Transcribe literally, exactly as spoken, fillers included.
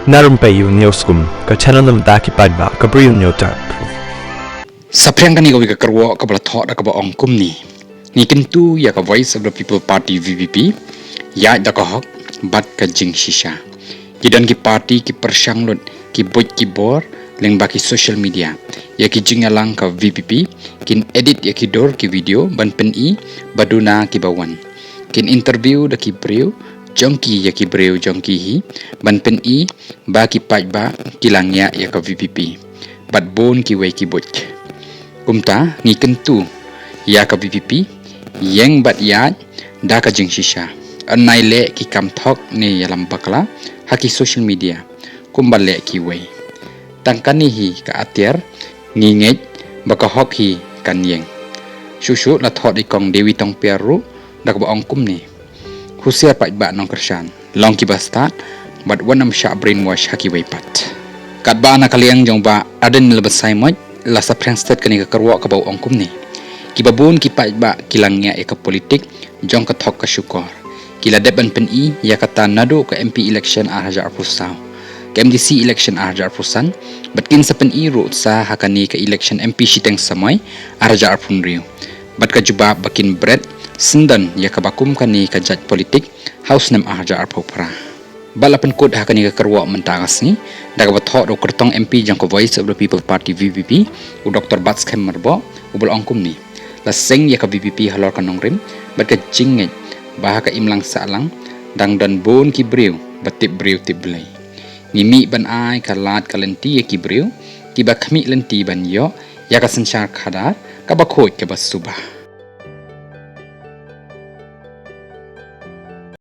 Na Rympei U News Kum, ka channel na bynta ki paidbah ka Bri U News Dark. Saphriang kane kawei ka kyrwoh kaba la thoh da kaba ong kumne. Ngi kyntu ïa ka Voice of the People Party, V P P, ïaid da ka hok bad ka jingshisha. Ki don ki party ki pyrshang lut, ki buit ki bor lyngba ki social media ïa ki jingïalang ka V P P, kin edit ïa ki dur ki video ban pyni ba duna kiba wan. Kin interview da ki briew jong ki ïa ki briew jong ki hi ban pyni ba ki paidbah ki la ngiah ïa ka V P P bad bun kiwei ki buit. Kumta ngi kyntu ïa ka V P P, ïeng bad ïaid da ka jingshisha. Ym nai leh ki kam thok ne ïalam bakla ha ki social media kumba leh kiwei. Tang kane hi ka atiar ngi ngeit ba ka hok hi kan ïeng. Shuh shuh la thoh da i Kong Dewi Tongpiar ruh da kaba ong kumne. Husiar paidbah nongkyrshan, long kiba stad bad wat nym shah brainwash ha kiwei pat. Katba na ka liang jong Bah Ardent Miller Basaiawmoit la saphriang stet kane ka kyrwoh kaba u ong kumne. Kiba bun ki paidbah ki la ngiah ïa ka politik jong ka thok ka shukor. Ki la dep ban pyni ïa kata naduh ka M P election ar hajar arphew saw, ka M D C election ar hajar arphew san, bad kin sa pyni ruh sa ha kane ka election M P shiteng samoi ar hajar arphew hynriew. Bad ka jubab ba kin bret syndon ïa kaba kum kane ka jait politik ha u snem ar hajar arphew phra. Bad la pynkut ha kane ka kyrwoh mynta ka sngi da kaba thoh da u kyrtong M P jong ka Voice of the People Party, V P P, u Doktor Batskhem Myrboh, uba la ong kumne. La seng ïa ka V P P halor ka nongrim bad ka jingngeit ba ha ka imlang sahlang dang don bun ki briew ba tip briew tip Blei. Ngi mih ban ai ka lad ka lynti ïa ki briew kiba khmih lynti ban ïoh ïa ka synshar khadar kaba khuid kaba suba.